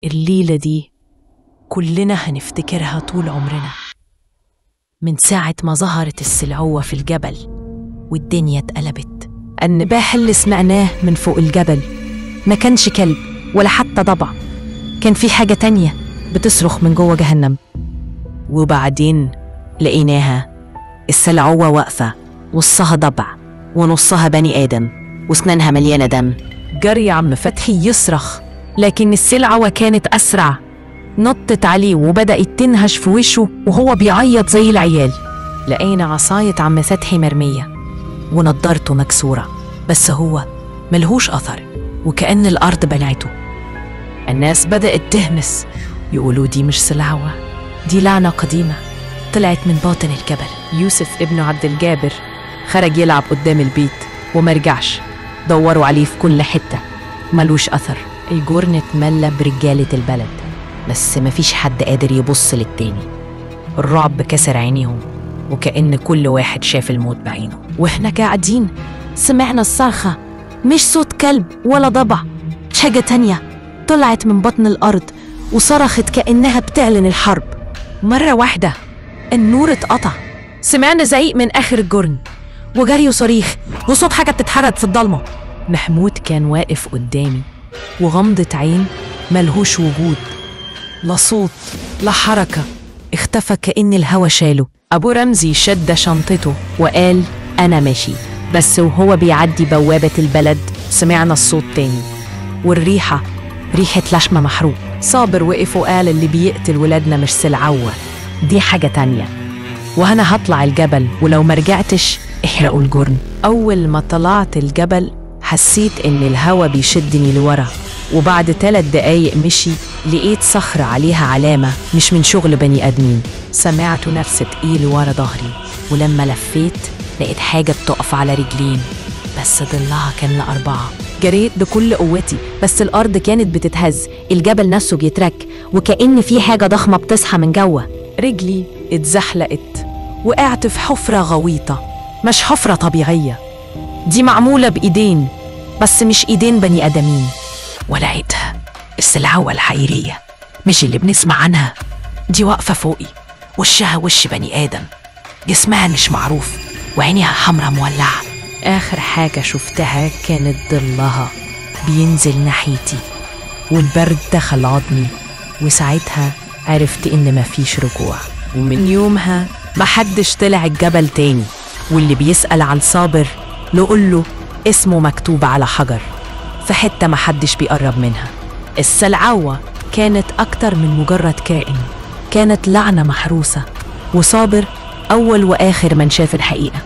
الليلة دي كلنا هنفتكرها طول عمرنا، من ساعة ما ظهرت السلعوة في الجبل والدنيا اتقلبت. النباح اللي سمعناه من فوق الجبل ما كانش كلب ولا حتى ضبع، كان في حاجة تانية بتصرخ من جوه جهنم. وبعدين لقيناها السلعوة واقفة، نصها ضبع ونصها بني آدم وسنانها مليانة دم. جري عم فتحي يصرخ، لكن السلعوة كانت أسرع، نطت عليه وبدأت تنهش في وشه وهو بيعيط زي العيال. لقينا عصاية عم فتحي مرمية ونضارته مكسورة، بس هو ملهوش أثر وكأن الأرض بلعته. الناس بدأت تهمس، يقولوا دي مش سلعوة، دي لعنة قديمة طلعت من باطن الجبل. يوسف ابن عبد الجابر خرج يلعب قدام البيت ومرجعش، دوروا عليه في كل حتة ملوش أثر. الجرن اتملى برجالة البلد، بس مفيش حد قادر يبص للتاني. الرعب كسر عينيهم وكأن كل واحد شاف الموت بعينه. واحنا قاعدين سمعنا الصرخة، مش صوت كلب ولا ضبع، حاجة تانية طلعت من بطن الأرض وصرخت كأنها بتعلن الحرب. مرة واحدة النور اتقطع، سمعنا زعيق من آخر الجرن وجري وصريخ وصوت حاجة بتتحرك في الضلمة. محمود كان واقف قدامي وغمضة عين ملهوش وجود، لا صوت لا حركة، اختفى كأن الهوا شاله. أبو رمزي شد شنطته وقال أنا ماشي، بس وهو بيعدي بوابة البلد سمعنا الصوت تاني، والريحة ريحة لحمة محروق. صابر وقف وقال اللي بيقتل ولادنا مش سلعوة، دي حاجة تانية، وأنا هطلع الجبل ولو مرجعتش احرقوا الجرن. أول ما طلعت الجبل حسيت إن الهوا بيشدني لورا، وبعد 3 دقايق مشي لقيت صخرة عليها علامة مش من شغل بني آدمين. سمعت نفس تقيل ورا ظهري، ولما لفيت لقيت حاجة بتقف على رجلين بس ضلها كان ل4. جريت بكل قوتي بس الأرض كانت بتتهز، الجبل نفسه بيترك وكأن في حاجة ضخمة بتصحى من جوه. رجلي اتزحلقت، وقعت في حفرة غويطة، مش حفرة طبيعية، دي معمولة بإيدين بس مش إيدين بني آدمين. ولقيتها السلعوة الحقيقية، مش اللي بنسمع عنها، دي واقفة فوقي، وشها وش بني آدم، جسمها مش معروف وعينيها حمرا مولعة. آخر حاجة شفتها كانت ضلها بينزل ناحيتي والبرد دخل عظمي، وساعتها عرفت إن مفيش رجوع. ومن يومها محدش طلع الجبل تاني، واللي بيسأل عن صابر نقول اسمه مكتوب على حجر في حتة محدش بيقرب منها. السلعوة كانت أكتر من مجرد كائن، كانت لعنة محروسة، وصابر أول وآخر من شاف الحقيقة.